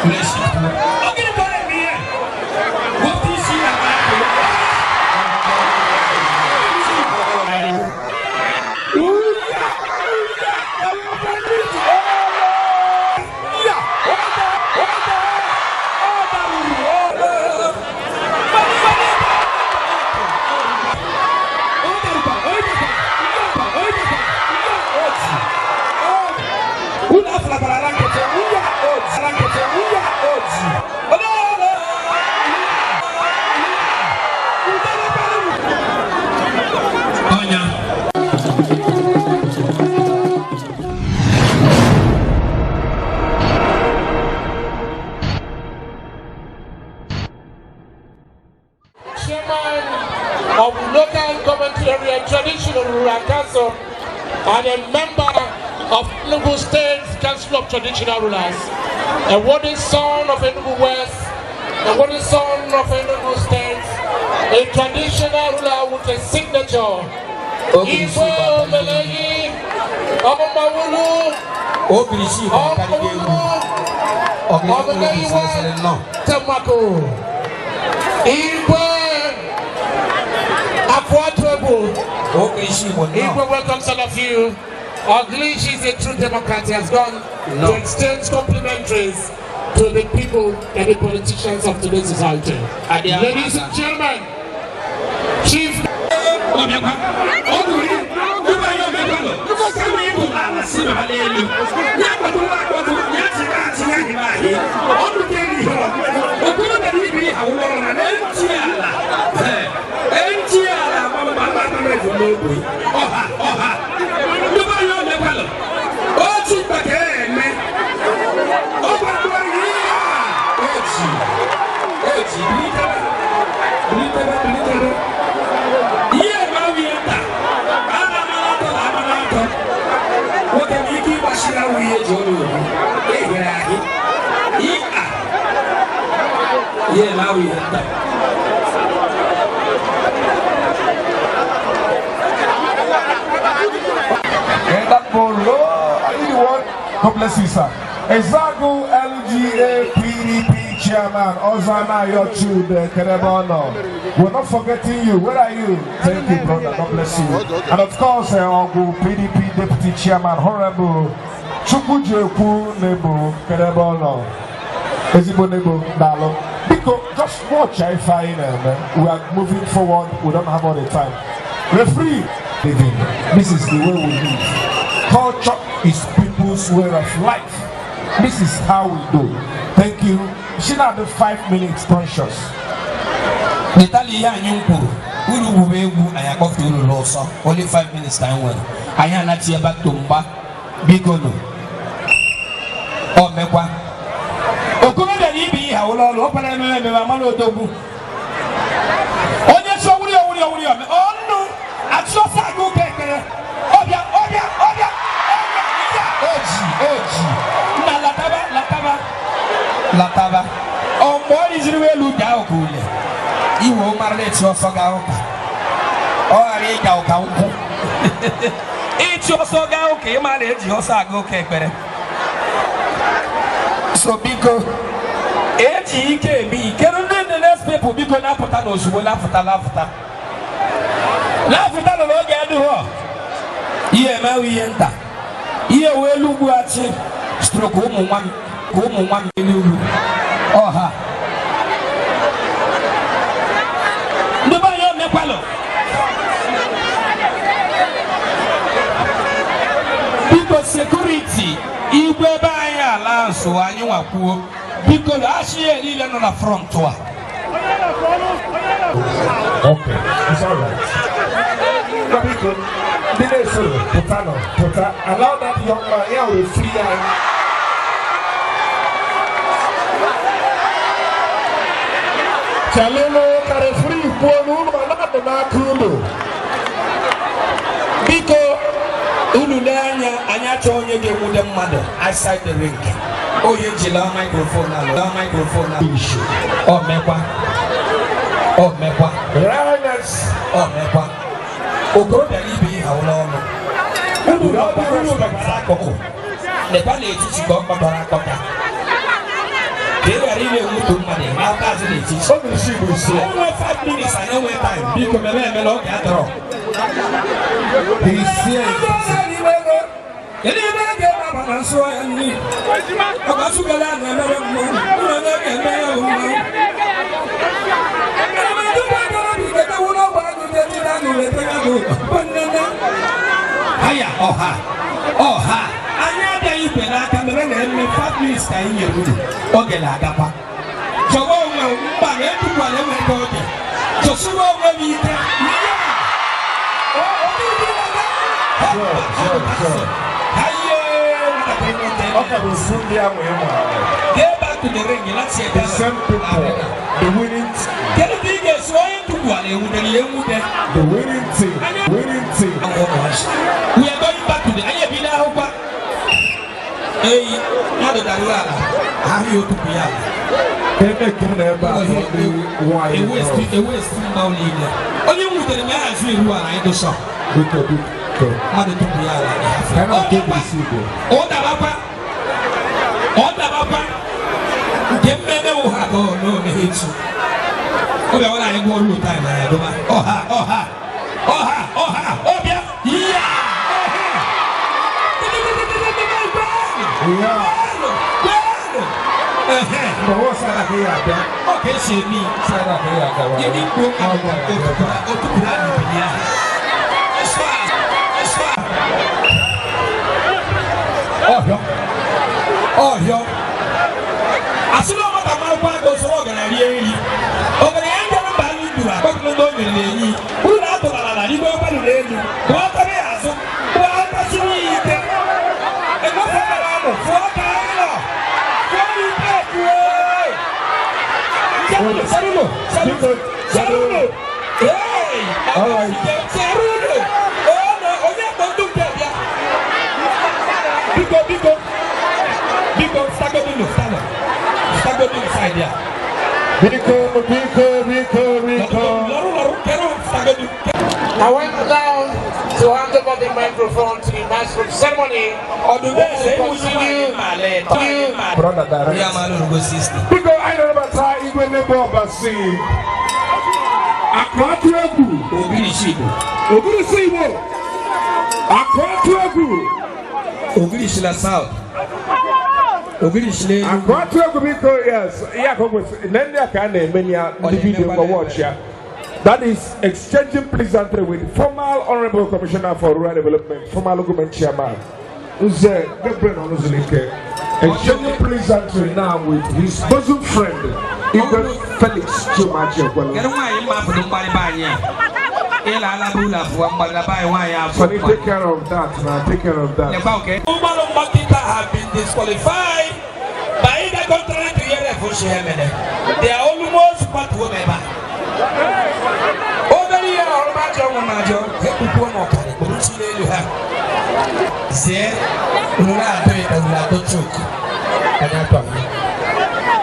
Ọ gịnị ka ọ na-eme ihe? Wepụ isi na Unu afụlakwara ala nkịtị, ala nkịtị, oji. Ole, ole. Ọnya. Chairman of Local Government Area Traditional Rural Council and a member of Enugu State Council of Traditional Rulers, a worthy son of Enugu West, a worthy son of Enugu State, a traditional ruler with a signature. Igwe Omeleyi, Ọmụmawulu, Obirisi Igbo akarịgo egwu. Ọmụmawulu, nnọọ. Temako, Igwe Afuatuegwu. Obirisi Igbo nnọọ. Igwe welcomes all of you. Oglish is a true democrat. He has gone No. to exchange complimentaries to the people and the politicians of today's society. Adia. Ladies and gentlemen, Chief Ọbịakwa. Ọ bụ ihe. Ụmụ anyị omekwanụ. Kama ịbụ ala si n'ala elu. Ya kpọtụrụ akpọtụ, ya chịrị achị, ya hịrị ahị. Ọ bụ nke ihe ọ. Okorobịa na ibe ihe awụrụ ọrụ na na-eji ala. Ee, eji ala agba mgba mgba mgba efu n'ogbe. Ọha, ọha. Ndị be anyị omekwanụ. Otu mkpa ka eme. Ọ gwara ihe a. Oji. Oji, bilitebe. Bilitebe, bilitebe. Ihe eme awụ ihe nta. A na-amara atọ na amara atọ. Nwoke bụ ike ịgbachiri awụ ihe ji ọrụ obi. Ehere ahị. Ịa. Ihe eme awụ ihe nta. And that ball, oh, are you the one? God bless you, sir. Ezeagu LGA PDP chairman, Ozana Yochude Kerebono. We're not forgetting you. Where are you? Thank you, brother. God bless you. And of course, Ogu PDP deputy chairman, Honorable Chukwujekwu Nebo Kerebono. Ezigbo Nebo Dalo. Biko, just watch ife anyị na-eme. We are moving forward. We don't have all the time. Referee, living. This is the way we live. Culture is people's way of life. This is how we do. Thank you. She now the 5 minutes conscious. N'Itali ihe anyị kwuru, unu gwube egwu, anyị akpọfute unu n'ụsọ. Only 5 minutes ka anyị nwere. Anyị anachi back to mgba. Biko nụ. Ọ mekwa. Okorobịa na ibe ihe awụla ọrụ, ọ kwara ememe ememe amala odogwu. Onye chọọ wuri owuri owuri ome ọnụ achị ọsọ aga ụka ekpere. Ọbịa, ọbịa, ọbịa, ọbịa, ya oji oji nna, lataba, lataba, lataba. Ọ mgbe ọ rịziri elu daa ụka ule iwe mara echi ọsọ gaa ụka, ọ ghara ịga ụka nkwụ ịchị ọsọ gaa ụka. Ịma na eji ọsọ aga ụka ekpere. So biko, eji ike eme ikeru. Ndị the next people, biko, na-apụta n'ozugbo, na-apụta, na-apụta, na-apụta nọ n'oge adịghị. Ihe emewe ihe nta, ihe wee elu ugwu achị stroke ụmụ nwa m ka ụmụ nwa m elu ugwu ọha. Ndị be anyị omekwalụ. Biko, security, igwe ebe anyị ala nso anyị nwakwuo. Biko, achị ihe niile nọ na front a. Okay, it's all right. Biko, ndị na-esoro pụta nọ pụta. Allow that young man, ya wee free anyị. Chalụlụ ka referee kwuo na unu anadụ n'aka unu. Biko, unu lee anya, anyị achọ onye ga-enwude mmadụ outside the ring. Onye jila microphone alụ microphone alụ. Ọ mekwa, ọ mekwa. Highness. Ọ mekwa. Okorobịa na ibe ihe awụla ọnụ. Unu unu gakwara akụkụ, lekwa n'etiti ka ọ kpọtara akpọta. ghara ị na-enwutu mmadụ n'aka azụ n'etiti. Ogirisi Igbo ise. Anyị nwee 5 minutes, anyị enwee time. Biko mere emere, oge adọrọ. Ise. Kedu ebe a ga-eme na nsọ ya nri? Ọgbasugala na-emere mmụọ, ụlọ onye ga-eme ya bụ mmụọ. Aya ọha ọha anyị abịaghị ikwe n'aka mere na eme 5 minutes ka anyị nyere unu, oge na-agakwa. Chọwa onwe mba na etukwala enweghị oge. Chọsiwa onwe m ike. Sure, sure, sure. Aye, nwatakịrị nwoke. Ọ ka bụ ofu ndị ahụ ị maara. Go back to the ring, let's see. The same people, the winning team, Kedu ka ị ga-esi onye tukwala ewudere ya ewude? the winning team, winning team. We are going back to the anyị ebido ahụkwa. Eyi, mmadụ dara ala, ahụ ya otupu ya ala. Ebe nke m na ebe a bụ ndị nwanyị nọ. Ewesti mmanwụ niile. Onye nwutere m ya azụ iru ala anyị dụsọ. Biko, biko. Mmadụ tupu ya ala anyị Ka hafụ. na nke Ogirisi Igbo. Ọ dabakwa. Ọ dabakwa. Nke mmemme wụ ha ka ọ n'ome ha echi. Obi awara anyị gwọọ ruo taịm anyị adọba. Ọha ọha ọha ọha ọbịa ya ọha. Ya. Mgbe ọ sara ka ya abịa. Ọ ka esi eme ya. Sara ka ya agawa. Yɛde kuro otukura otukura nibinia. Ɛsɔ a ɛsɔ a. Ɔhwɛ ɔhwɛ. Asinu ɔmɔ ka maa kó ago sɔrɔ ɔgana rie nri. Ɔgana yɛn jɛ ba ni du a kɔkɔ n'o nyere n'enyi. Kuru n'a tɔ la la ni bɔ ba n'olu elu. Kò tɛrɛ azụ. Kò tasiri yi tɛ. Ɛgbɛ fɔ ka na mɔ fɔ ka lɔ. Fɔ mi bɛ tuwe. Sarulo sarulo sarulo. Hey! All right. Sarulo. Oh no, onye kpọntu nke bịa. Biko biko biko stagodinu stano stagodinu side ya. Biko, biko, biko, biko. Lọrụ lọrụ kẹrù stagodinu. I went down to hand over the microphone to the master of ceremony. Ọdún bẹ́ẹ̀ sẹ́ ewu sí Continue. wáyé Brother direct. Ya máa lóru go 60. Biko, anyị na-anabata Igwe Nebo Ọbasi. Akụ egwu. Ogirisi Igbo. Ogirisi Igbo. Akụ egwu. Ogirisi la south. Ogirisi la elu. Akụ egwu biko, yes. Ya ka o kwesịrị. Na ndị a ka a na-eme ya ndị vidiyo ngwa watch ya. That is exchanging pleasantry with former Honorable Commissioner for Rural Development, former government chairman, Nze Gabriel Onuzulike. Exchanging pleasantry now with his bosom friend, Igwe Felix Chimachi Okwelu. Kedu nwaanyị mma afụrụ mgbalịba anyị a? Ịla ala bụ ụlọ afụwa mgbalịba anyị nwaanyị afụ. Sonny, take care of that, man. Take care of that. Lekwa oke. Ụgbọala mgbakịta have been disqualified by either contrary to ihe ref si ha mere. They are almost kwatuo m ebe a. Obere ihe ọrụ majọ nwe majọ, ha ekpukwuo m ọkarị, kpụrụ chi n'elu ha. Zie, unu na-adọ ya, unu na-adọ choke. Anyị atọ m.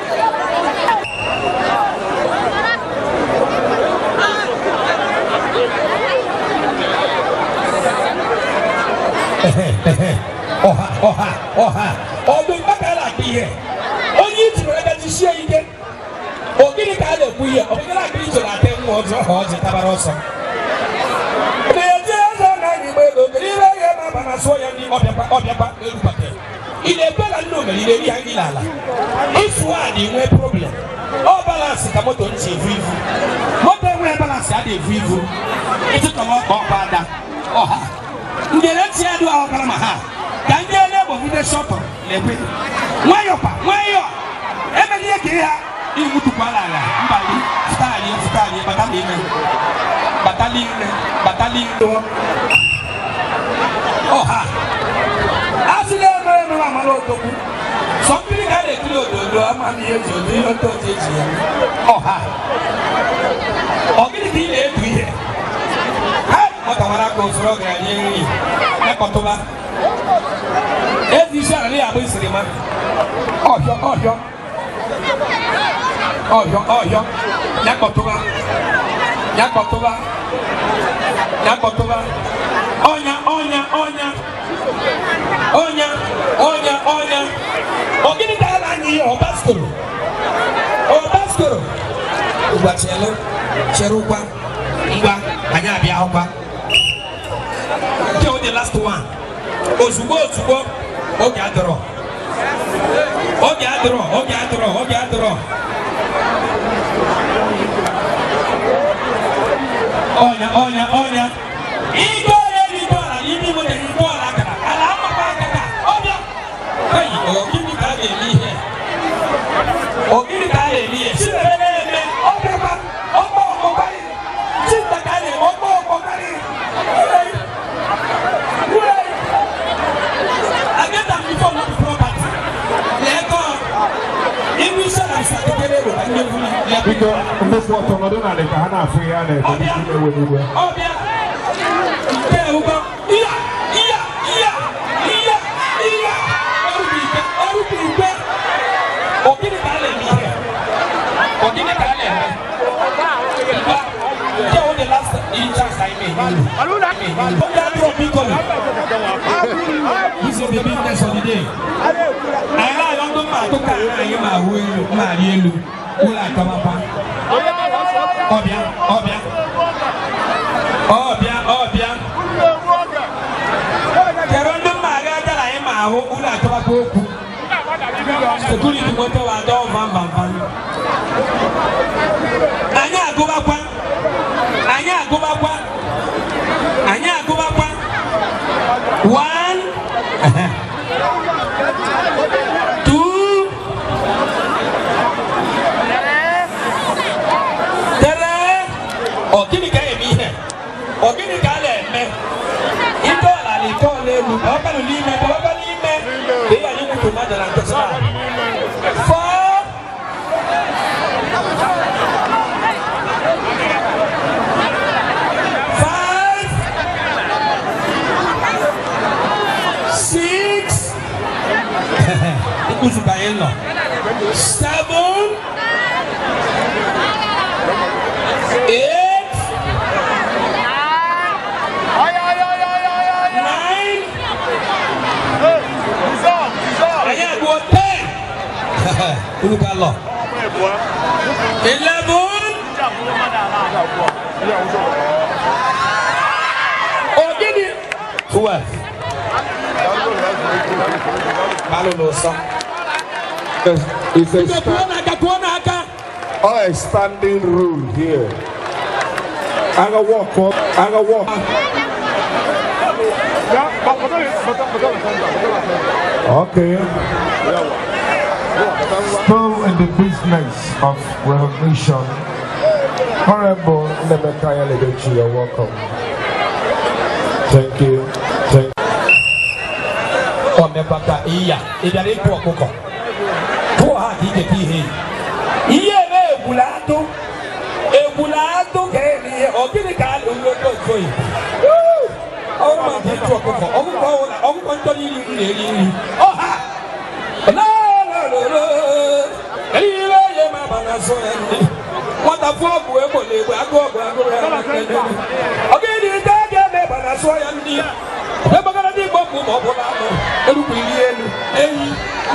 Ọha ọha ọha ọdụ mgbakala akpa ihe onye ijiri ebe jisie ike. Ogiri ka a na-ekwu ihe ọ bụgara akpa ijiri ate nwa ọjọ ha ọjị tabara ọsọ na-eji eze na igbe ego kedu ihe ihe ma aba na sụọ ya ndị ọbịakwa ọbịakwa erubata ị na-ekwe na nne omere ị na-eri ha ndị n'ala ifu a na-enwe problem. Ọ balansị ka moto ntị evu ivu, moto enweghị balansị a na-evu ivu ịtụtọrọ ọkpa ọkpa ada ọha ngere ntị ya dụ ahụ ma ha ka ndị ele egbogide shọtụrụ na-ekwe nwayọ kwa nwayọ emere ihe ka ihe ha iwutukwala ala mbali fụtali fụtali bata n'ime bata n'ime bata n'ime ọha asịla eme eme amala odogwu sọ mmiri ka a na-ekiri ododo ama m ihe eji odo ihe ndị ọzọ eji ya ọha ọ gịnị ka ị na-ebu ihe ha nwata aka usoro ọ gara nye nri ekọtụba ezi isi ala ya abụ isiri ma ọhịọ ọhịọ ọhịọ ọhịọ ya kọtụba ya kọtụba ya kọtụba ọnya ọnya ọnya ọnya ọnya ọnya ọ gịnị ka a na-anya ihe ọ baskoro Okoro ngwa, chelụ, cherụkwa. Ngwa, anyị abịa hụkwa nke o, the last one. Ozugbo ozugbo, oge adọrọ, oge adọrọ, oge adọrọ, oge adọrọ. Ọnya, ọnya, ọnya. Ike ọrịa ike ọla n'ime ime ike ọla akara ala amakwa aka ka ọbịa. Eyi, ọ gịnị ka a ga-eme ihe? Ọ gịnị ka a na-eme ihe? Chineke na-eme ọbịakwa ọkpọ ọkpọkarị chinta ka a na-eme ọkpọ ọkpọkarị. I get am before, no be property. Lẹ́kọ̀ọ́ ibu iṣẹ́ na ìsàkékeré rò ká ní ewu ní. Biko, ndị kwụ ọtọ nọdụ n'ala ka ha na-afụ ihe a na-eme n'isi na-ewe n'igwe. Ọbịa nke ụgwọ iya iya iya iya iya ọrụbụ ikpe, ọrụbụ ikpe. Ọ gịnị ka a na-eme ihe? Ọ gịnị ka a na-eme? Ngwa, nke o, the last chance anyị na-enye uru. Oge adịrọ, biko. This is the business of the day. Anyị na-ayọ ndị mma atụ ka anyị ma ahụ elu ma arị elu ụlọ akọmakwa. Ọbịa, ọbịa, ọbịa, ọbịa. Kere ndị mma aga aga na anyị ma ahụ ụlọ akọmakwa okwu. Security nweta wa adọ vam vam vam. Anyị agụbakwa, anyị agụbakwa, anyị agụbakwa. One, two, three. Ọ gịnị ka a eme ihe? Ọ gịnị ka a na-eme? Ike ọla na ike ọla elu, ọ kanụ n'ime, ọ kanụ n'ime. Ka ị ghara igbutu mmadụ na nkịtị. Four. Five. Six. Ikuzu ka anyị nọ. Seven. Eight. Nine. Anyị agụọ 10. Unu ga lọ. 11. Ogini. 12. Balụ n'ụsọ. It's a, Biko, kụọ n'aka, kụọ n'aka. A standing rule here. I go walk up, I go walk. Okay. Still in the business of recognition, Honorable Nnemeka Lebechi, you're welcome. Thank you. Thank Ọ mekwa ka iya ị bịara ịkụ ọkụkọ kụọ ha ka iketa ihe ihe eme. Egbula atụ, egbula atụ ka eme ihe. Ọ gịnị ka a na-olu otu oyibo ọrụ maka ịchụ ọkụkọ? Ọkụkọ ọwụla ọkụkọ nchọrọ iri nri na-eri nri ọha lololo ihe ye ma ba na so ya nri. Nwata fụọ ọgwụ egbo na egbe agụ ọgwụ agụrụ ya. Ọ gịnị ka a ga-eme ba na sụọ ya nri? Egbagara ndị Igbo bụ ma ọ bụla anụ erukwu iri elu ehi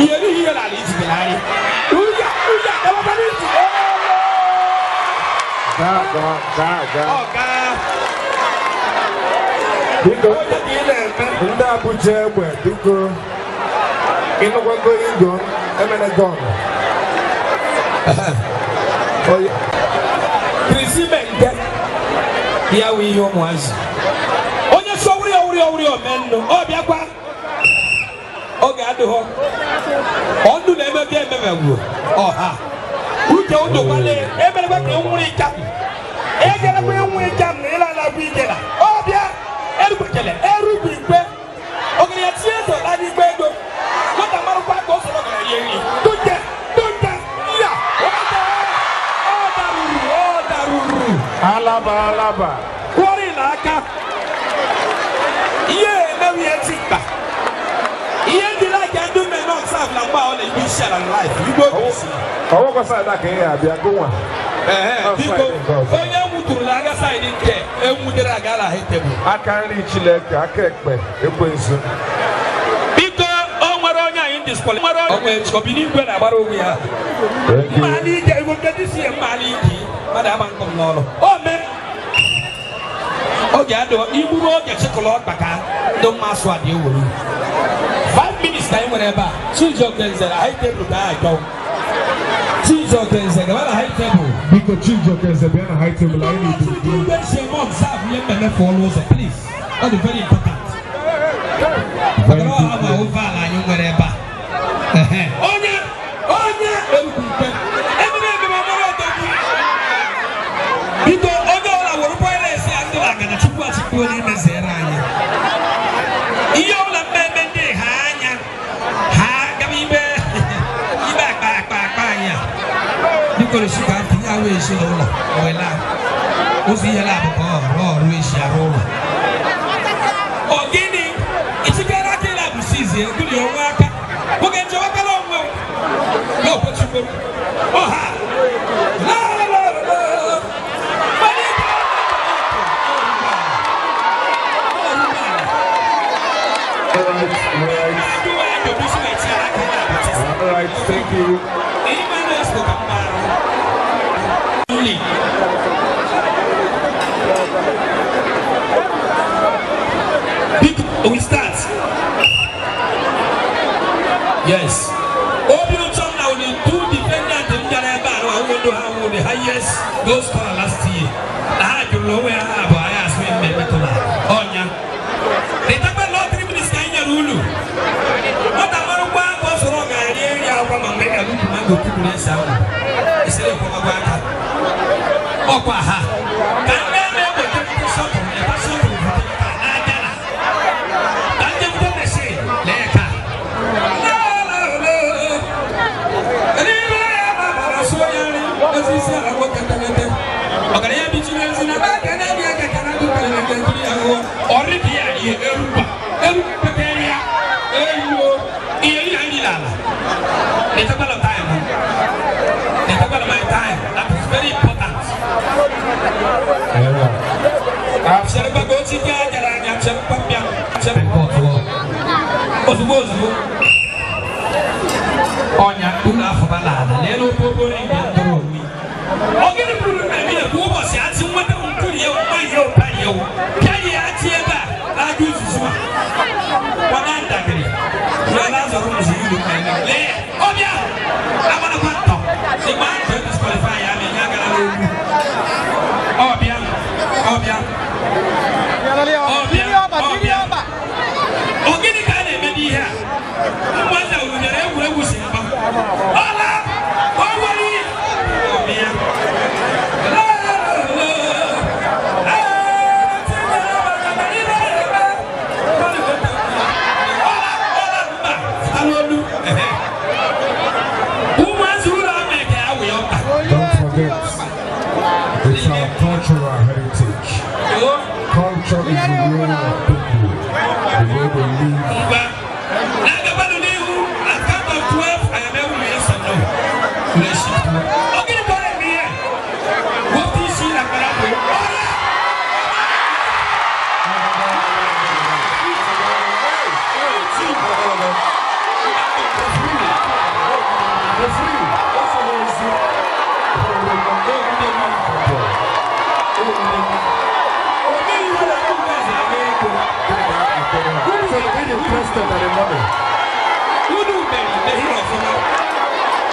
ihe erighị ihe n'ala ijigere uya uya gabakwana iji. Gaa, gaa, gaa, gaa. Ọga. Biko, onye ka ị na-eme? Ndị Abuja egbe, biko, ịnụkwago igo, emene gọn. Oye, Krisime nke ya wụ ihe ụmụazị onye sọ wuri wuri wuri omennu. Ọ bịakwa oge adịghọ ọndụ na-emebi ememegwu ọha uche ụdụkwale emerekwa ka enwuru ịcha egerekwa enwu ịcha na ịlala bụ ijela. Ọ bịa erukwekele erugwu ikpe ogere ya tinye eze ọla n'igbe ego nwata marụkwa ka o soro gara rie nri tunje tunje ya. Ọ daruru, ọ daruru. Alaba, alaba. Kwọrị n'aka ihe emewe ihe ti mkpa ihe ndị like ndị men observe na mgbe a ọ na-ebu isi ala na life igwe oge isi. Ọwọ́kọ̀ side a ka ị ga-abịa gụnwa. Biko, onye nwuturu na aga side nke enwudere aga na ha tebụl. Aka nri Chineke, aka ekpe ekwensu. Biko, o nwere onye anyị disqualify nwere onye obinigwe na-agbara onwe ya. Thank you. Mmalị ike igwe nke disi ya mmalị ike mmadụ ama nkọ m n'ọrụ o mee oge adụ igburu oge chịkọrọ ọkpa ka ndị mma asụ a dị ewuru 5 minutes ka anyị nwere ebe a. Chijioke Nze na high table ka anyị achọ. Chijioke Nze, gaba na high table. Biko, Chijioke Nze, bịa na high table, anyị na-edu. Igwe si eme observe ihe mmemme fọlụ ụzọ, please. Ọ dị very important. Very Maka na ọ bụ good. ofe ala anyị nwere ebe a. Ehe. Onye erukwu nke ememe ememe ọmara ọdọgwu. Biko, onye ọbụla were wireless ya ndị agana Chukwu achịkwu onye meziere anyị. Ihe ọbụla mmemme ndị ha anya ha gaba ibe ibe akpa akpa akpa anyị a. Biko, resi ka tinye ahụ esi n'ụlọ wela ụzọ ihe na-abụ ka ọ rụọ ọrụ esi arụ ụlọ. Ọ gịnị? Ichikere aka ịla bụ sizie gụrụ onwe aka. Nwoke nchewakala onwe m. Ya okwechukwu m. Ọha. La la la la. Mana ị All right, all right. All right, thank you. Only. Big, we start. Yes. Obi ụtọ m na only two defendant m bịara ebe a na ndị ha wụ the highest goal scorer last year. Na ha jụrụ onwe ha abụọ anyị asị mmemme tụrụ ọnya. Letakwa lọ 3 minutes ka anyị nyere unu. Nwata marụkwa ka ọ sọrọ ga-eri nri akwa ma mgbe ị gara ukwu mango kwuru esi ahụ. Esiri ekwemagwa aka. Ọkwa ha. Ka ndị a na-eweta ndị shuttle, ebe shuttle butere ka na-abịa na. Ka ndị bute machine lee ka. La la la. N'ime ya gbabara sụọ ya nri osisi ala nwoke tegete. Ọgaranya bichiri ezi na ba ka na-abịa aka ka na-adụ kelele nkiri ya hụọ. Ọrịbịa ya ihe erukwa. Erukwa pekere ya. Eyuo. Ihe ihe nri n'ala. Letakwala time. Letakwala my time. That is very important. Chere ka ochi gị agara anya chere mbịa chere ozugbo ozugbo. Ọnya unu afọba n'ala n'elu okpokoro igwe ndụrụ onwe. Ọ gịnị bụrụ na eme kwa ụbọchị atị nweta nkuri ewu mmanya ụpa ewu pịa ya atị ebe a na-aga uzuzu a kwana ndagịrị ya na-azọrọ ụzọ ilu ka eme lee ọbịa agbarakwa ntọ ịgba ntọ disqualify ya ma enye agara n'olu ọbịa ọbịa ọbịa ọbịa. Ọ gịnị ka a na-eme n'ihe a? Ụmụazị a unu bịara egwuregwu si mba ọla o nwere ihe ọbịa. Ụmụazị ụlọ ama ka awụ ya ọkpa. Don't forget, it's our cultural heritage. Culture is the way of people, the way they live. Ngwa, na-agakwanụ n'ihu. At count of 12, I am able to yes or no. Ule shift. Ọ gịnị ka ọ na-eme ihe? Wepụ isi na akpara bụ ọla. So they interested in the money. Unu mere ihe ọfụma.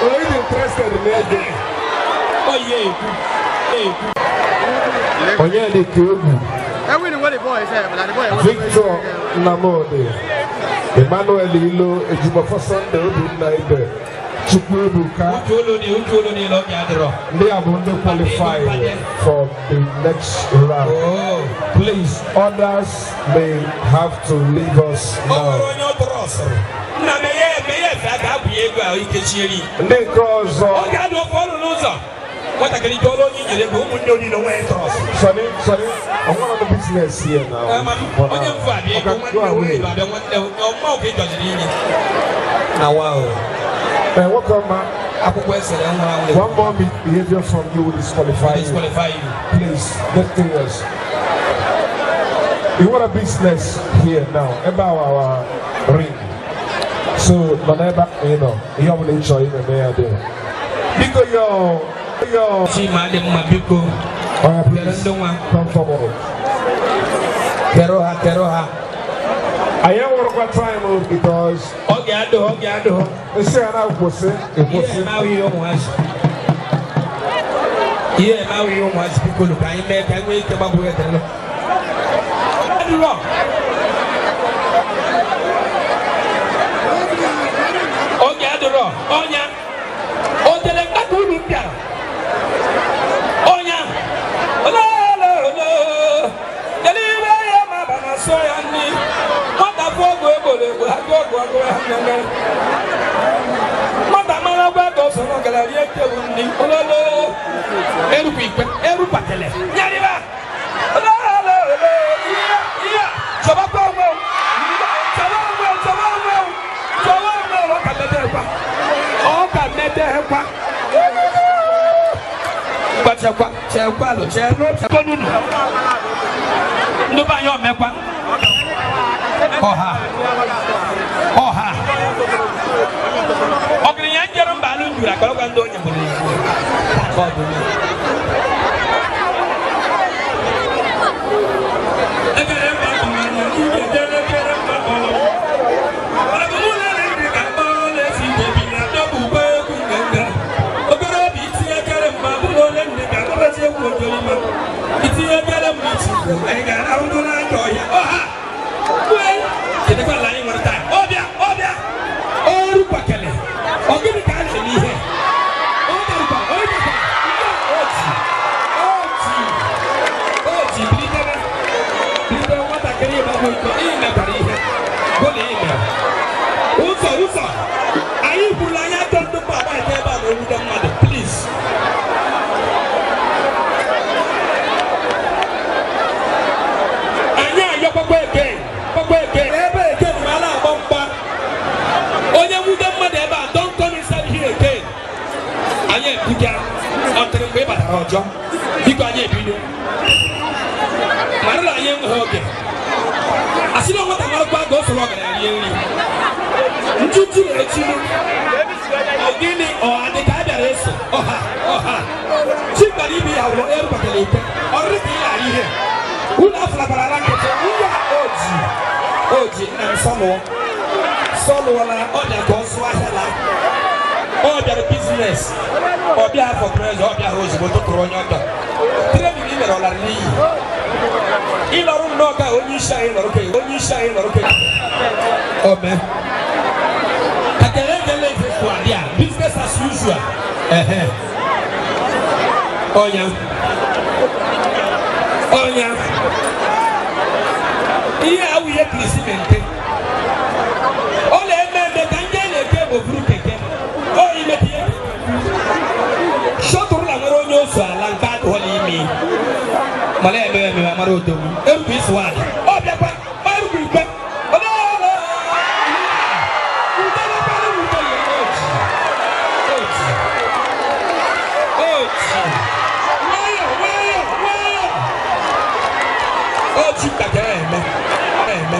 Only interested in ego. Ọ ihe ekwu ekwu. Onyedika Egwu, Victor Nnamdi, Emmanuel Ilo, Ejimofo Sunday, Obinna Ibe, Chukwuebuka. Uche olu ni uche olu niile ọ ga-adịrọ. Ndị a bụ ndị qualify for the next round. Oh. Please, others may have to leave us O nwere now. onye ọ tọrọ ọsọrọ. Nna meghe meghe efe a ga-abụ ya ego ahụ ike chieri. Ndị nke ọzọ, Ọ ga-adị ofe ọrụ n'ụzọ. Nwatakịrị jụọla onye i nyere ego ụmụnne onye nwee trust. Sonny, Sonny, I want the business here now. Onye mfu abịa ego Okay, nwanne go away. onye abịa nwanne ọma oge ịjọjiri inye. Na wa o. Welcome, man. Akwụkwọ esere nwụrụ anwụ. One more behavior from you will disqualify you. Disqualify you. Please, get serious. We want a business here now about our ring. So, nọ n'ebe ahụ ị nọ, ihe ọ bụla ị chọrọ ime, mee ya there. Biko yo yo. Chima dị mma biko. Oya, Kere please ndị nwa. Come forward. Kere ha, kere ha. Anyị enwerekwa time o, because Oge adịghị, oge adịghị. esi ya na kwụsị Ihe ekwụsị. eme ahụ ihe ụmụazị. Ihe eme ahụ ihe ụmụazị biko lụ ka anyị mee ka anyị nwee ike gbagwo etere. Adịrọ. Oge adịrọ. Ọnya. O tere mkpata unu bịara. Ọnya. Ololo olo. Kedu ibe ya ma ba na sọ ya nni? Nwata fụ ọgwụ egboro egbo, agụ ọgwụ agụ ya mmemme. Nwata mara gwa ka ọsọ na ọgara rie tebụl nni. Ololo. Erukwa ikpe, erupatele. Nyarịba. Ololo olo. Iya, iya. Chọbakwa onwe o. Chọba onwe o, chọba onwe o. Chọba onwe o, ọ ka mete ekwa. Ọ ka mete ekwa. Ngwa chekwa, chekwa lụ, chekwa, chekwa n'unu. Ndị be anyị omekwa. Ọha. Ọha. Ọgịrịnya njere mba alụ njuru akọrọkwa ndị onye gburu ya. Ka ọ dị mma. Ekele mba kpọrọ anya, ije elekere mba kpọrọ. Agụmụlọ na-eri ka mkpọrọ na-esi ije na dọbụ ụgbọ egwu nganga. Obere obi itinye ekere mba bụrụ onye nne ga-akpọbachi egwu ojorima. Itinye ekere mba ichi, anyị ga-arahụ n'ajọ ọhịa. Ọha! Wee! Kedụkwa ala anyị nwere taa? Ọbịa! Ọbịa! Orukwakele! Ọ gịnị ka a na-eme ihe? Ọ garukwa, ọ gakwa, nke a oji, oji, oji, bilitere, bilitere nwatakịrị ịgba bụ iko, ị mekwara ihe, bụla ị mere. Ụzọ, ụzọ, anyị kwuru anyị achọ ndị mba agba ete ebe a ma ewude mmadụ, please. Anyị ayọkwakwa again, kwakwa again, ebe again ma a na-agba mgba. Onye nwude mmadụ ebe a, don't come inside here again. Anyị ebuga ọtịrị mgbe ị batara ọjọọ. Biko anyị ebido. Mara na anyị enweghị oge. Asị na nwata marakwa ka o soro ọgaranya rie nri. Nchuchu na-echinu. Ọ gịnị ọ adị ka a bịara eso? Ọha, ọha. Chi gbara ibe ya wụrụ erubatara ike. Ọrịrị ka ị ghara ihe. Unu afụlakwara ala nkịtị. Ngwa oji. Oji nna m sọlụọ. Sọlụọla ọ bịa ka ọ zụọ ahịa la. Ọ bịara business. Ọ bịa for pressure, ọ bịa ha ozugbo tụtụrụ onye ọdọ. Training i mere ọ lara n'iyi. Ịlọrụ nnọọ ka onye isi anyị nọrọ ka onye isi anyị nọrọ ka ome. Kakele ekele ife fụ adị a business as usual. Ehe. Ọnya. Ọnya. Ihe awụ ihe kilisi mente. Ọ na-eme eme ka ndị a na-eke bụ buru keke. Ọ imete ihe shọtụrụla nwere onye ozu ala nke adụghọla imi. Mana eme eme amara odogwu. Erukwu isi nwaanyị. Ọ bịakwa, ọ erukwu ikpe. Ololo! Udelekwanụ udele oji. Oji. Oji. Nwayọ, nwayọ, nwayọ. Oji kpakara eme. Eme.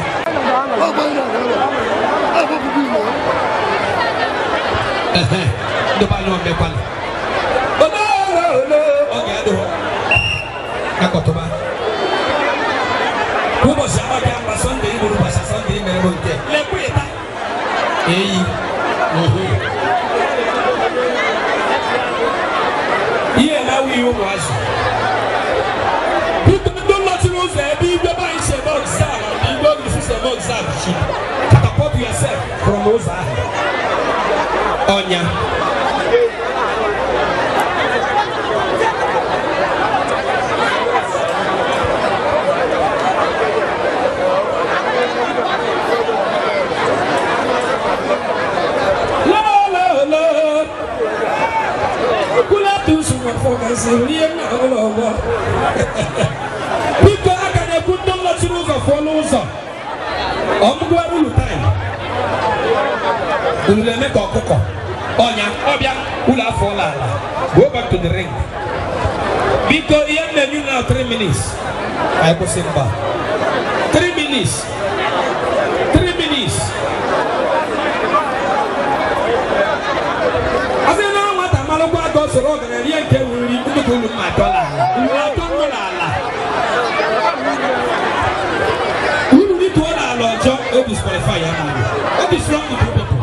Ehe. Ndị be anyị omekwanụ. Ololo! Oge adịghị. Akọtụba. Ụbọchị agbaka mgba Sọnde igburu ụbọchị Sọnde imere bụ nke. Lekwa ịta. Eyi. Ihe na-awụ ihe ụmụazị. Biko ndị nọchiri ụzọ ebe igwe be anyị si eme exam and igwe ogisi si eme exam should catapult yourself from ụzọ ahụ. Ọnya. La la la. Kula tusu mafọkasị rie na ụlọ ọgbọ. Biko a ka na-ekwu ndị nọchiri ụzọ fụọ n'ụzọ. Ọmụgwara ulu taịm. Unu na-eme ka ọkụkọ. Ọnya, ọbịa, ụlọ afọọla ala. Go back to the ring. Biko ihe m na-enye unu now 3 minutes. Anyị kwụsị mgba. 3 minutes. 3 minutes. Asị na nwata malụkwa Unu mma atọ n'ala, unu atọ nọ n'ala, unu rituo n'ala ọjọọ, o disqualify ya ma o be strong with you people.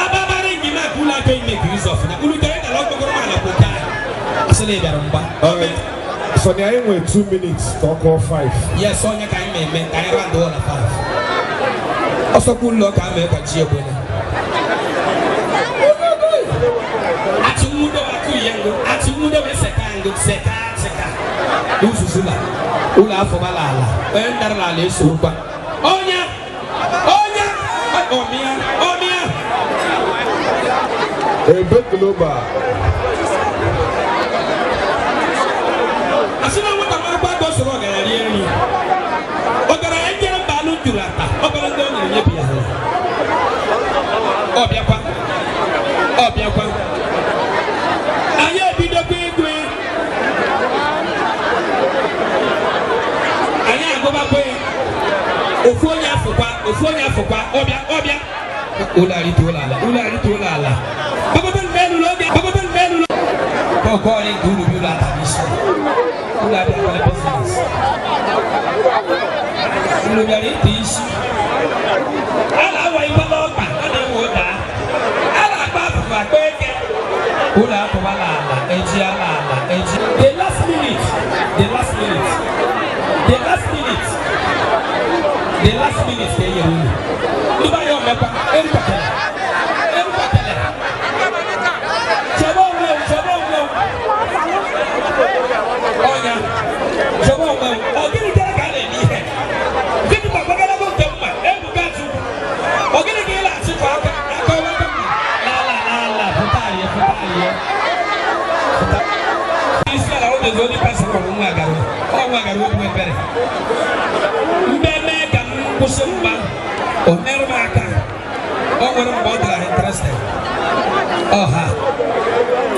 Ababara enyi m aka unu achọghị make use of na unu jere n'ala ọgbọgọrọ m ala kwụ taa asịla ị bịara mgba. Alright. Sonny, anyị nwere 2 minutes ka ọ kụọ 5. Yes, onye ka anyị na-eme ka anyị round all na 5. Ọsọkwu ụlọ ka a mee ka ji egbene ati nwudo akụ ihe ngụ ati nwudo bụ seka ngụ seka seka uzuzula ụlọ afọbala ala onye ndara n'ala esorokwa onye onye ọmịa ọmịa. Ebe Global. Asị na nwata marakwa ka o soro ọgaranya rie nri, ọgaranya njere mba alụ juru ata ọbara ndị ọ na-enye bi ya. Ọ bịakwa, ọ bịakwa, anyị ebidokwa igwe, anyị agụbakwa ya. Ofu onye afụkwa, ofu onye afụkwa, ọbịa ọbịa, ụlọ arịtuola ala, ụlọ arịtuola ala, gbagote n'elu n'oge, gbagote n'elu. Kọkọ ọrị nke unu bi ụlọ ata n'isi ụlọ abịa kwale business, unu bịara ite isi. A na-awa iwe n'ọkpa, a na-ewe ụda, a na-akpa afụfụ, akpa eke. Ụlọ apụbala ala, eji ala ala eji. The last minute, the last minute, the last minute, the last minute ka e nyere unu. Ndị be anyị omekwa erukwakele erukwakele. Chebe onwe m, chebe onwe m, ọnya, chebe onwe m. Ọ gịnị ka a na-eme ihe gịnị ma gbagadago nke mma ebuka Chukwu? Ọ gịnị ka ị na-achịkwa aka aka ọwa aka mma n'ala n'ala? Pụta ihe, pụta ihe, pụta isi ala. Ọ na-ezo onye pastor kpọrọ nwa agara, ọ nwa agara okwu ebere mgbe mee ka m kwụsị mgba. O merụ m aka, o nwere mgbe ọ dịra interested ọha.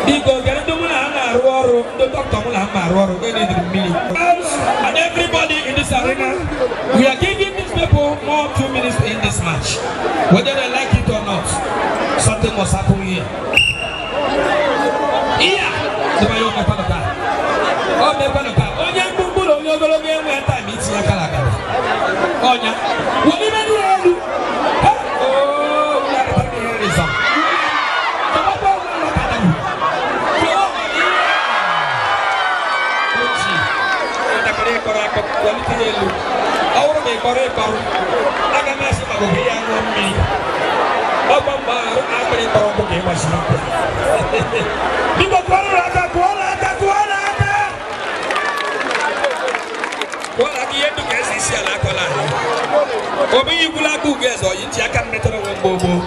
Biko gere ndị mụ na ha na-arụ ọrụ, ndị dọkịta mụ na ha na-arụ ọrụ, they need mmiri. And everybody in this arena, we are giving these people more 2 minutes in this match, whether they like it or not. Something must happen here. Iya dịba ya, omekwanụ ka o mekwanụ ka onye mkpụmkpụ na onye ogologo enwe time itinye aka na akara ọnya were ime nụ elu. Ha! Oh, we are the reason. Chọbakwa onwe ụlọ ka dagbu. Chọọ ihe. Ochi. Ntakịrị ịkọrọ akọ welite ya elu. Ọ bụrụ ma ịkọrọ ịkọrọ, aga m asị maka oge ya ṅụọ mmiri. Ọgba mgbe ahụ akpịrị kpọrọ nkụ ka ị gbasiri ike. Biko kụọrọ aka, kụọrọ aka, kụọrọ aka. Kụọrọ aka. Ihe ndụ ka esi isi ala akọla anyị. Obi ikwula aka ugo eze oyi ntị aka mmetụrụ onwe mgbe gboo.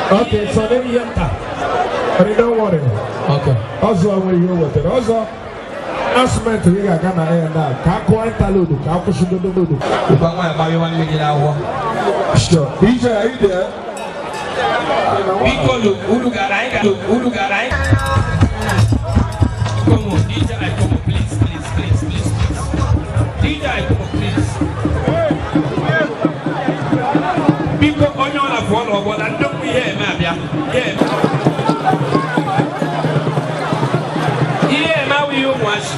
Okay, Sonny. Ihe nta. Honey, don't worry. Okay. Ọzọ nwere ihe o wetara. Ọzọ, announcement gị ga-aga na air now. Ka a kụọ interlude, ka a kwụsịgodo. Ụkwa nwaanyị gbanyụwa mmiri n'ahụhụ. Sure. DJ, are you there? Biko lu, unu gara anyị ga unu gara anyị. Come on, DJ Ikomo, please, please, please, please, please. DJ Ikomo, please. Biko onye ọ na-afụ n'ọgbọ na nnukwu ihe eme abịa. Ihe eme. Ihe eme awụghị ụmụazị.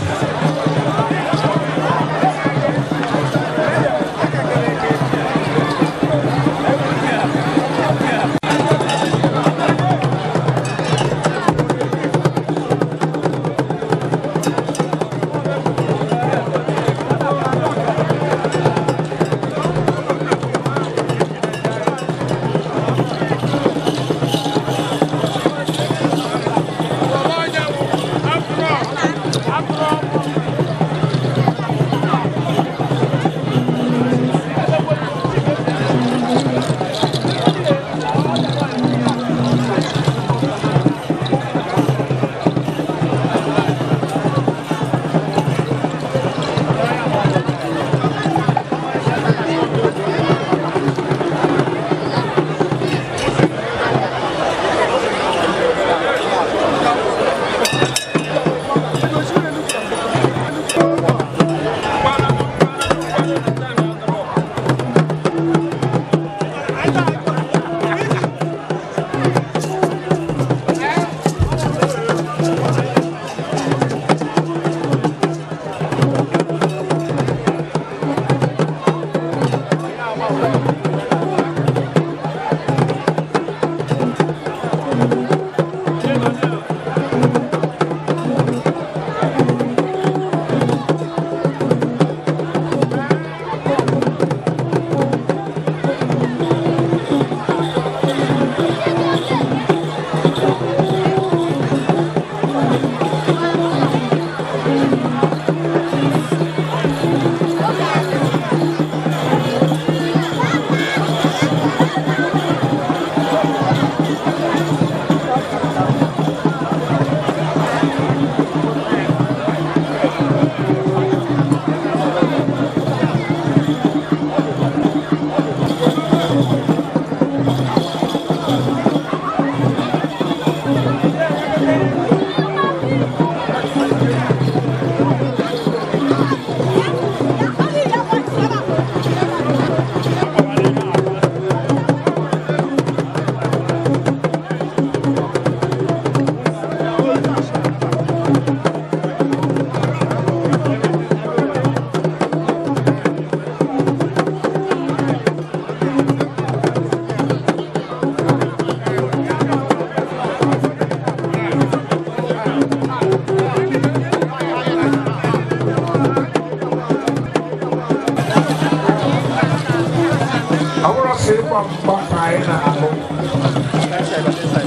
Mgba ka anyị na-alụ.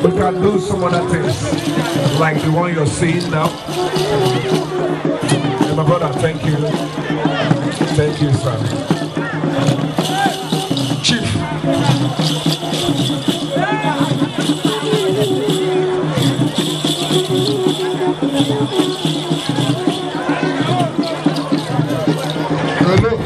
We can do some other things like the one you're seeing now. And my brother, thank you. Thank you, sir. Chief. Hello.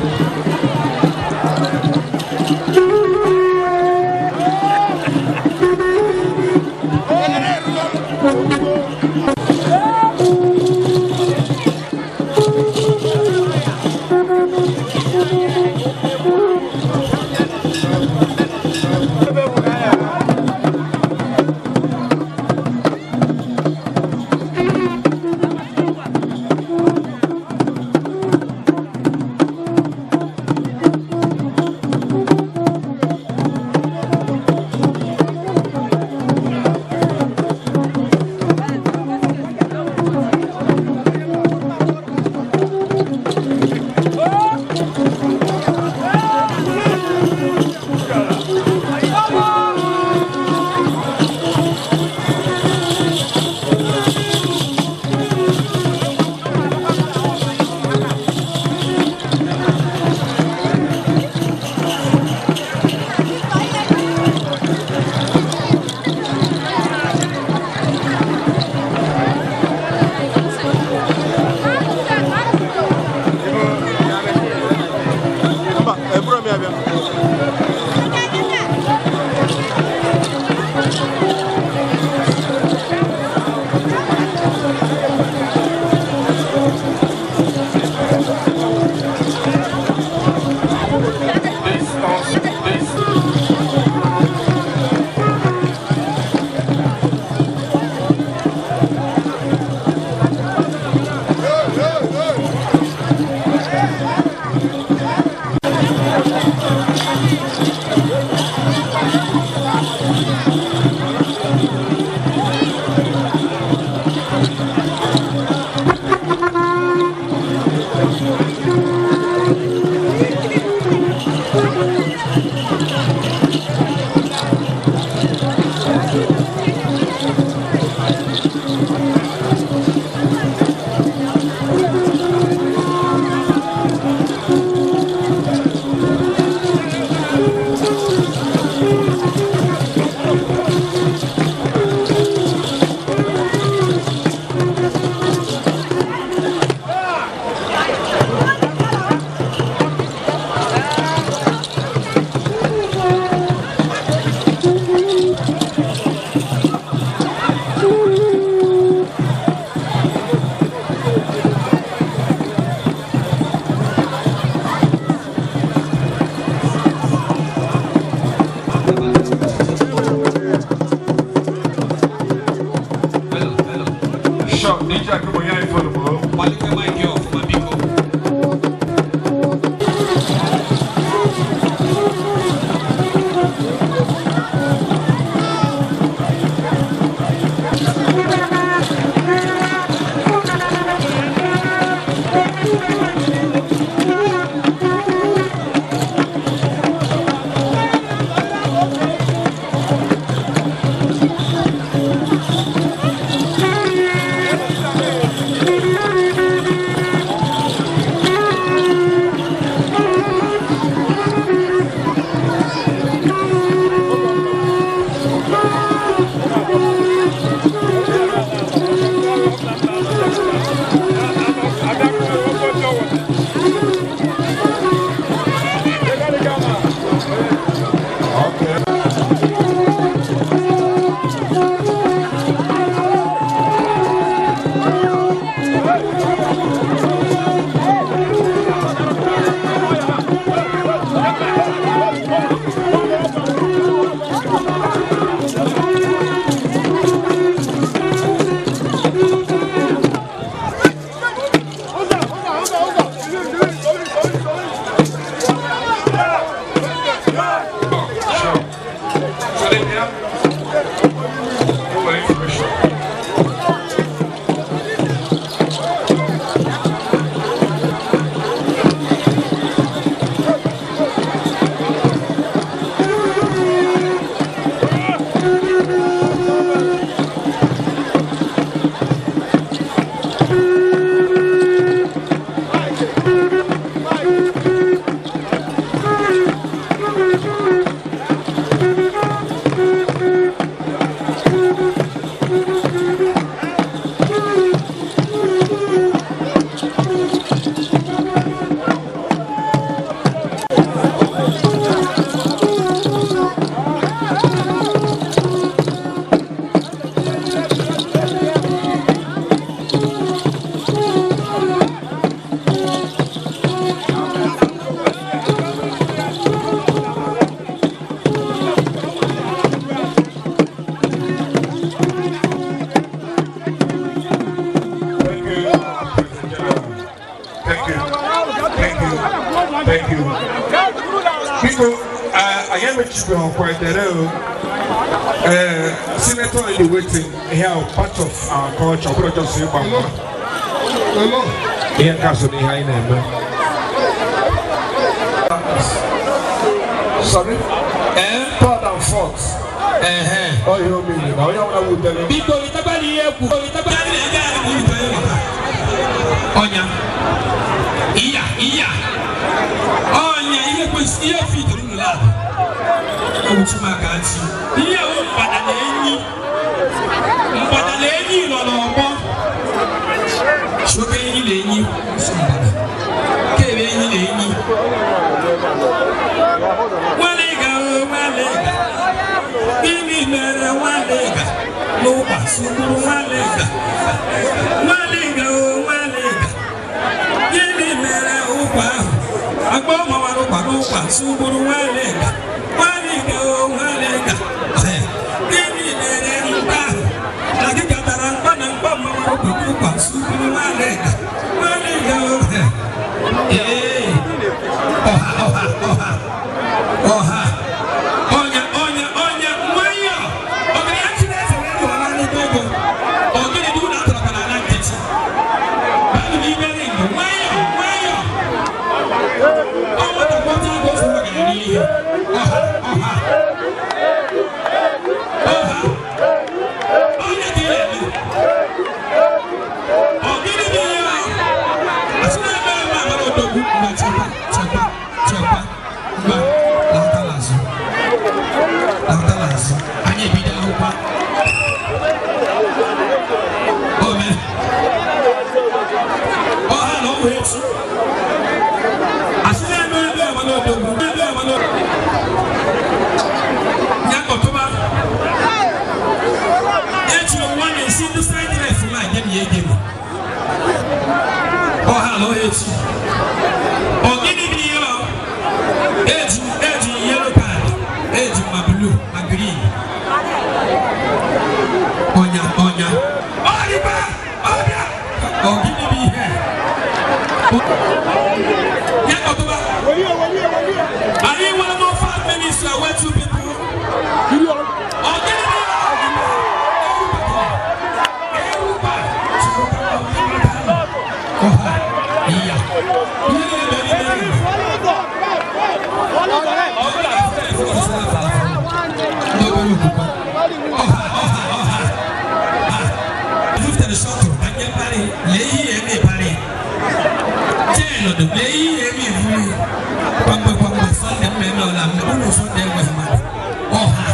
This also, this. Hello, hello. Sure, DJ Akubo, ya ifo bro. Kwalite mic ya ọfụma biko. Thank you. Thank you. Biko, anyị emechibeghị ọkwa edere o. Senator in the waiting here, part of our culture, ọ bụrụ just ịgba mgba. Ihe nke a so n'ihe anyị na-eme. Sorry? Third and fourth. Ọ ihe o mere na onye ọbụla wutere. Biko, litakwa n'ihe ekwu. Litakwa. Ọnya. Iya, iya. Ọnya ihe kwesị ihe fidoro unu labụ. Ewuchimaka ntị. Ihe wụ mgbada na enyi. Mgbada na enyi nọ n'ọgbọ. Choke enyi na enyi so mgbada. Kebe enyi na enyi. Nwalega o nwalega. Gịnị mere nwalega? N'ụkwa sugburu nwalega. Nwalega o nwalega. Gịnị mere ụkwa ahụ? Agba mawara ụkwa n'ụkwa sugburu nwalega. Nwalega o nwalega. Gịnị mere mkpa ahụ? Akịka tara mkpa na mkpa mawara ụkwa n'ụkwa sugburu nwalega. Nwalega o. Ee. Ọha, ọha, ọha. Ọha. Ọnya, ọnya, ọnya, nwayọ. Ọgaranya Chineke wee rụọ n'eluigwe ego. Ọ gịnị dị unu atọrọ n'ala nkịtị? Banụ n'ime ring, nwayọ, nwayọ. Ọ nwata kwọta aka ofu ọgaranya n'ihe. Ọha, ọha. Ọha. Ọnya ka ị na-eme. Ọ gịnị dị ihe ahụ? Asị na ebe ebe amara odogwu mgbe chekwa, chekwa, chekwa. Mgbe lọtala azụ. Lọtala azụ. Anyị ebido akwụkwọ. Ome. Ọha na ọgwụ echi. Asị na ebe ebe amara odogwu. Ebe amara odogwu. Ya kọtụba. Echi nwa na-esi ndị side ref ma nye m ya ege m. Ọha na ọha echi. Ọ gịnị bụ ihe ọ? Eji yellow card, eji ma blue ma green. Ọnya, ọnya. Ọrịba, ọbịa. Ọ gịnị bụ ihe? Ya kọtụba. Anyị nwere more 5 minutes to await two people. Ọ gịnị bụ ihe? Ewuba. Ọha, iya. Ihe na-eme n'ime ring. Ọ bụla n'obere okwukwe. Ọha, ọha, ọha. Butere shuttle ka nye parị, lee ihe eme parị. Jee nọdụ, lee ihe eme ivuru. Kwamgbe kwamgbe Sunday mmemme ọla unu Sunday enweghị mmadụ. Ọha.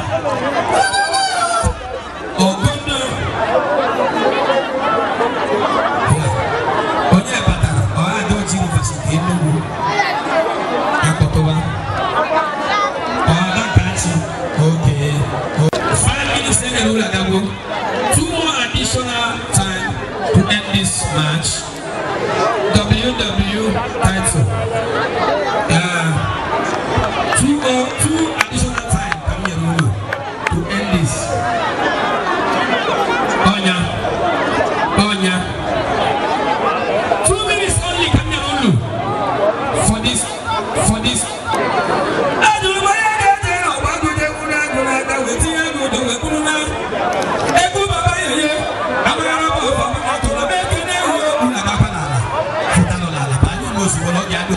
Ọgọdọ. Onye batara ọha dị oji University Enugu. Akpọtụwa. Ọha Kachi. Okay. 5 minutes in the Agago. Two more additional time to end this match. WW title. Two additional time come here to end this. Onya. Onya. 2 minutes only come here for this for this. Ajụrụ m onye ga-eje n'ọgba agụje egwu na-agụ n'aka wee tinye ego udo wee bụrụ na egwu baba yeye amaghara bụ ọfọ atụrụ m eke na-ewu egwu na agakwa n'ala fụtanụ n'ala ma anyị ozugbo na ọ ga-adụ.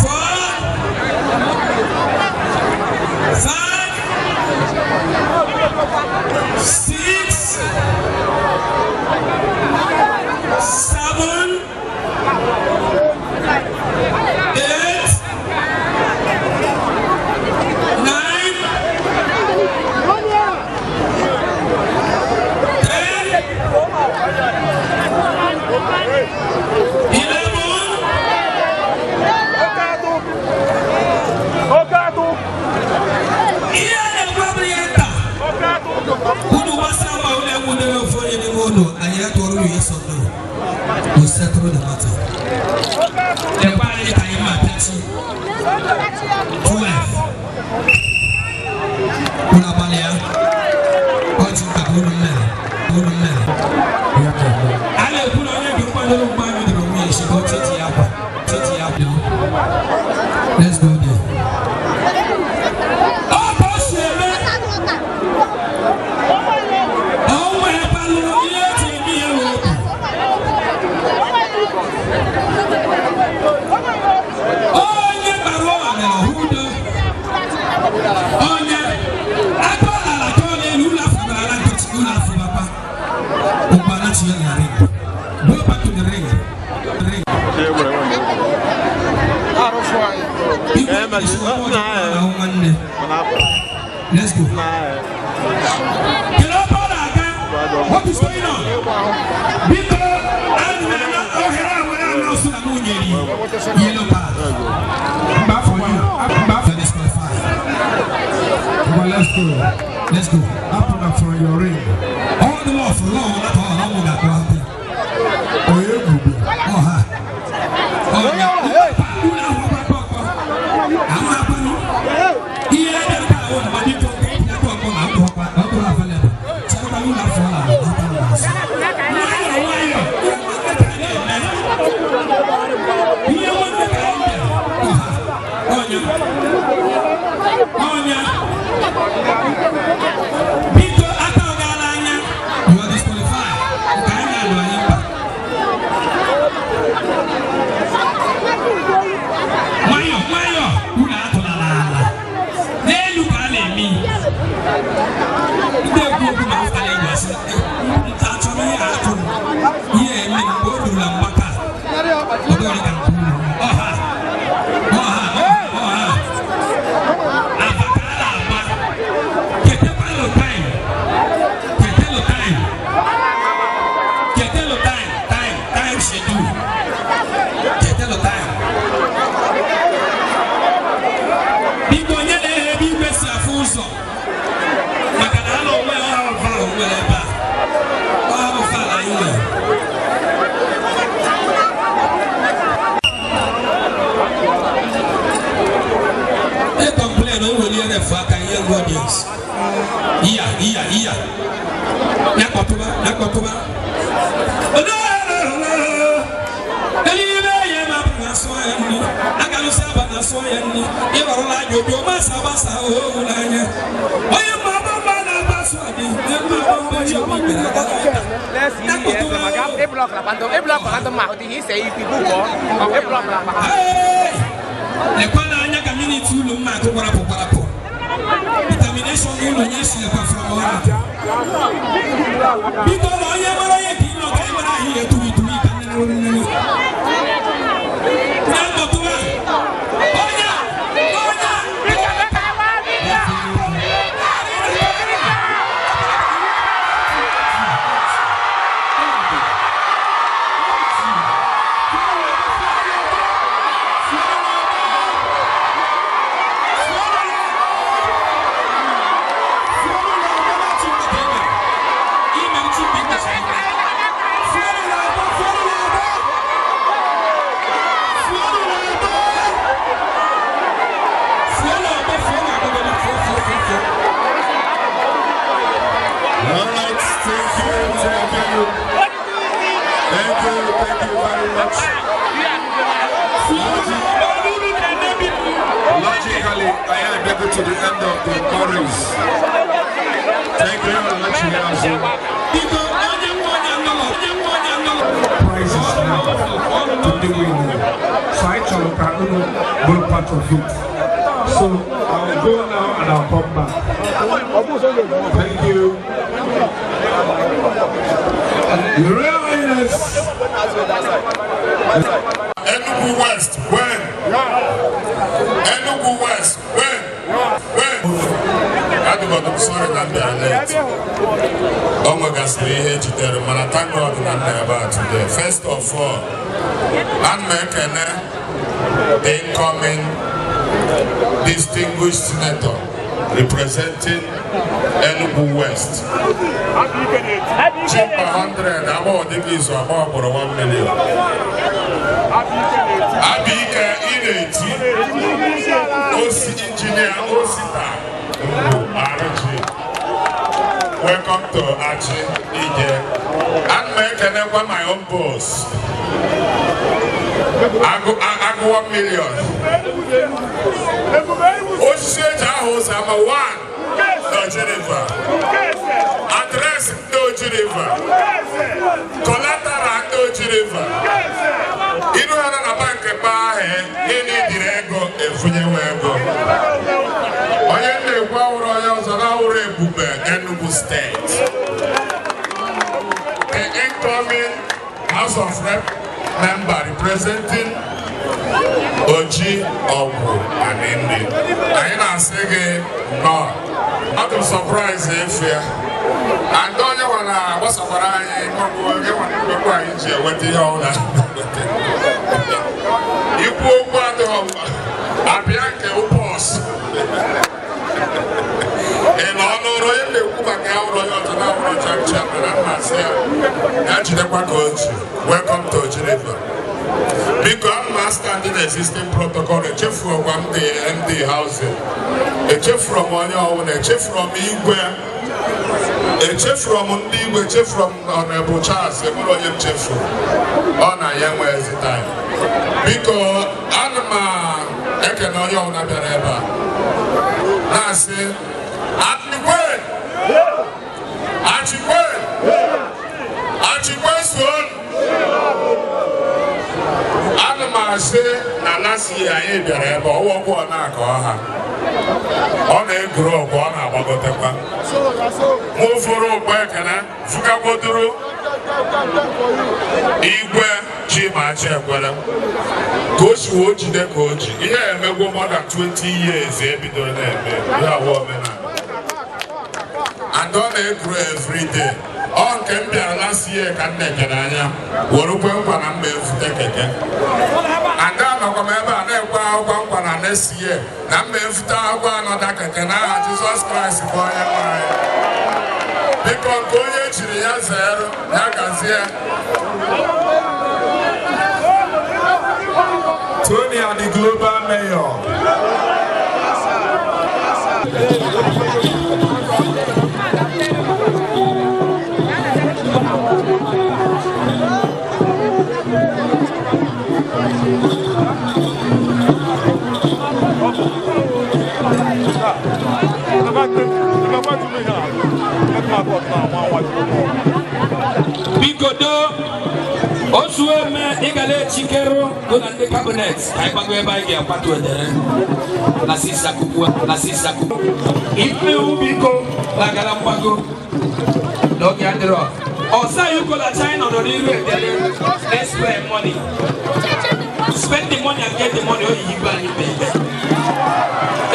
Four, five, six, seven, eight, 9, 10, 11. Ihe a na-ekwu abụghị ihe nta. Unu gbasa mgba unu enwudere ofu onye n'ime unu, anyị atụọrọ unu yes or no. We settle the matter. Lekwa anyị ka anyị ma pịachi. 12. Unu agbalị ya. Ọ ji mkpa ka unu mere. Unu mere. Ihe na-eme. A na-ekwu na onye dị nkwadoro mgbe anyị doro onwe ya isi. Biko, titi akwa, titi akwa. Let's go there. Ọ bụ o si eme. Ọ nwekwanụ ihe eji eme ihe n'obi. Onye gbara ụwa mere ọhụ udo. Onye aka ọ lara ka ọ na-elu ụlọ afọ gbara ala nkịtị ụlọ afọ papa. Ụgbala tinye na ring. Go back to the ring. Ring. Igwe isi ọgbọ ọjọọ na-ahụ nwanne. Let's go. Kedu ebe ọ na-aga? What is going on? Biko, anyị na ohere a nwere anọsụ na nwunye yellow card. Mba for you. Mba. You're disqualified. Well, let's go. Let's go. Happen from your ring. All the law for law, not all, all that go happen. Oye gugu. Ọha. Ọnya. Ụlọ ahụ ọkwa ọkwa. Àwọn akpanu. Ihe ebe nke ahụ na biko ya kọ ọkọ na ọkọ ọkwa ọkọ available. Chekwa ụlọ afọ na ọkwa na azụ. Nwayọ nwayọ. Ihe nwanne ka anyị na-eme. Ihe nwanne ka anyị mere. Ọha. Ọnya. Ọnya. Biko, aka ọ gaala anya. You are disqualified. Nke anyị na-alụ anyị mkpa. Nwayọ nwayọ, unu atụla n'ala n'elu ka a na-eme. Ndị ekwu okwu ma afọ na-egwu asị nta achọrọ ihe atụrụ ihe eme mgbe o ruru na mgbaka ọ bụrụ ka nke unu. Ọha ọha ọha afa ka a na-agba. Ketekwanụ time, ketelụ time, ketelụ time, time, time schedule, ketelụ time. Biko, onye na-ehe ebe igwe si afụ ụzọ maka na ha na onwe ha ọva nwere ebe a ọ bụ fala anyị nwere. E complain o welie ref aka ihe ngwa audience iya iya iya ya kpọtụba ya kpọtụba. Eluigwe ya ma bụ na asụ ya nri agalụsị aba na asụ ya nri ịrọrọla anya obi ọma asa gbasa ohu n'anya onye mma ọma mma na-agba asụ adị mma ọma mma ji obi ikpere aga n'ọka ya kpọtụba. Hey! Lekwa n'anya ka minute ụlọ mma akụ kwarapụ kwarapụ determination ụlọ onye si lekwa from ọrụ. Biko, na onye mara onye ka ime ọka ịmara ahụ ihe turu ituru ka nne nne nne ya kpọtụba onye onye. All right, thank you, thank you. Thank you, thank you very much. Logically, I am getting to the end of the chorus. Thank you very much, Yazu. Biko, onye nwe onye nnọrọ, onye nwe onye nnọrọ. Prizes now to do winning. So I chọrọ ka unu bụrụ part of it. So I'll go now and I'll come back. Thank you. Your Royal Highness. Enugu West, when? Enugu West, when? When? Adịbọdụ m sorry na m bịara late. O nwegasịrị ihe ejidere, mana thank God na nna ebe a today. First of all, ana m ekene the incoming distinguished senator representing Enugu West. Chimpa 100, agbọghọ dịka izu agbọghọ kpọrọ 1 million. Abike ị na-eti osi Engineer Osita Mbu Arụchi. Welcome to Achi Ije. Ana m ekenekwa my own boss. Agụ agụ 1 million. Osisi eji aha ụzọ ama 1 n'Oji River. Address ndị Oji River. Collateral ndị Oji River. Iru ha nọ na bankị kpaa ahịa niile dịrị ego efunyewe ego. Onye m na-ekwu awụrụ onye ọzọ na-awụrụ ebube Enugu Steeti. The incoming House of Rep member representing Oji, Ọgwụ and Nri. Anyị na-asị gị nnọọ. Atụ m surprise efu ya. And onye nwe na-agbasakwara anyị ọgwụ onye nwe na-ekpekwa anyị ji enweta ihe ọbụla. Ikwu okwu adịghị mkpa. Abịa nke ụbọs. Ị nọ n'ụlọ onye na-ekwu maka ya ụlọ onye ọzọ na-awụrụ chacha mana mmasị ya ya jidekwa ka o ji. Welcome to Oji River. Biko, ana m stand in existing protocol. Echefuokwa m the MD housing, echefuru m onye ọbụla, echefuru m igwe, echefuru m ndị igwe, echefuru m Honorable Charles. Enwere onye m chefuru ọ na ya enwe ezi time. Biko, ana m ekene onye ọbụla bịara ebe a na-asị Achịkwe, Achịkwe, Achịkwe so. Ana m asị na last year anyị bịara ebe ọwụ ọgwụ ọ na-akọ ha, ọ na-eguru ọgwụ, ọ na-agbagotekwa mụ fụrụ ụgbọ ekene fụgagodoro igwe Chimachi ekwere ka o si wee jide ka o ji ihe emegwo more than 20 years ebidoro na-eme ihe awụ omenala, and ọ na-eguru every day. Ọ nke m bịara last year ka m nekere anya werekwe nkwa na mma efute keke, and anọkwa m ebe a na-ekwe akwụkwọ nkwa na next year na mma efute akwụkwọ anọda keke n'aha Jizọs Kraịst bụ onye nwe anyị. Biko, nke onye echiri ya zere ya gazie. Tony and the global mayor. Biko do osu eme ịgala echikeru go na ndị cabinet ka anyị gbago ebe anyị ga-akwatu edere na sisa kuku na sisa kuku ife biko lagara mgbago n'oge adịrọ ọsa yukola China nọ n'iru edere. Let's spend money, spend the money and get the money. Oyi igwe anyị bebe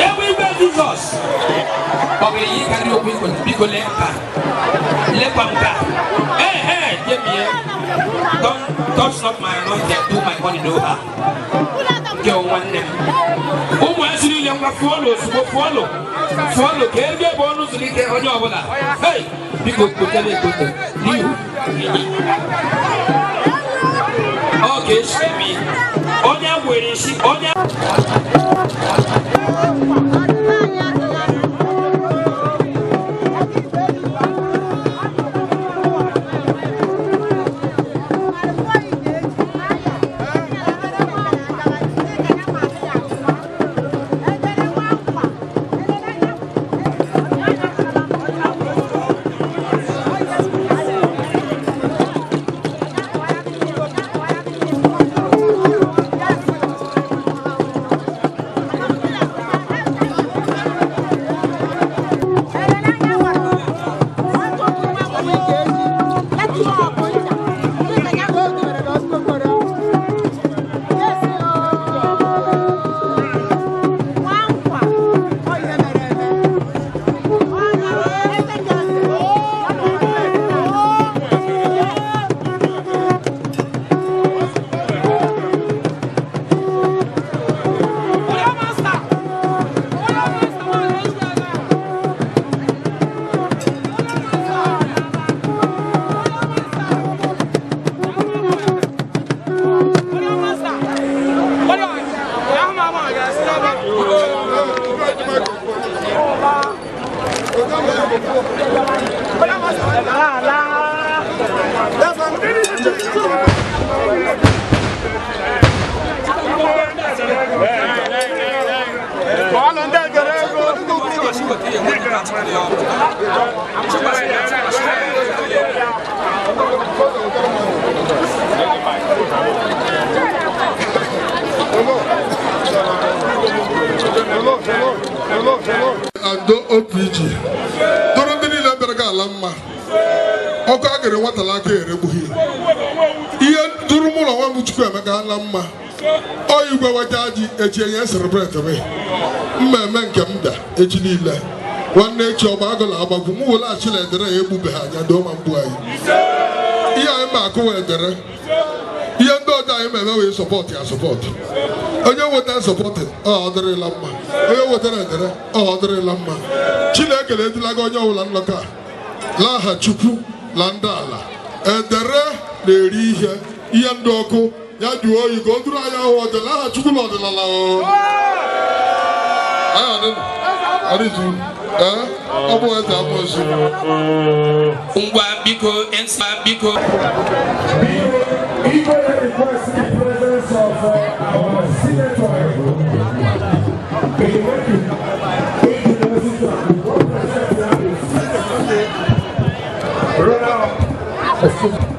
ewu igwe Jizọs ọ ga-eyi karịa okwu ikwe. Biko lee nka, lekwa nka. Ee ee, jemie. Don't touch not my anointed, do my money no harm. Nke nwanne m, ụmụazị niile, ngwa fụọlụ ozugbo, fụọlụ, fụọlụ ka ego ebe ọnụ zuru ike onye ọbụla. Hey, biko kpotere ekpote n'ihu ọ ga-esi emi onye were isi onye. Ando OPG dụrụ ndị niile bịara gị ala mma. Ọkụ a gere nwata aka eregbughị ihe dụrụ mụ na nwa m Chukwuemeka ala mma. Ọ igwe waja ji echi enye celebrate m mmemme nke m bịa echi niile. Nwanne echi ọgba agụla agbagwu mụ welaghachila edere ya egbubeghị anya doo ma mgbu anyị. Ihe anyị ma akụwa edere ihe ndị ọjọọ anyị ma eme wee support ya support. Onye wetara support ọ dịrịla mma, onye wetara edere ọ dịrịla mma. Chineke na-edulaga onye ọbụla nnọkọ a laha Chukwu na ndị ala edere na-eri ihe ihe ndị ọkụ ya jụọ oyi ka o duru anyị ahụ ọjọọ laha Chukwu na ọdịnala. Ọ bụ eze amoosu. Ngwa biko, MC, biko. Igwe request the presence of our senator. Excuse me.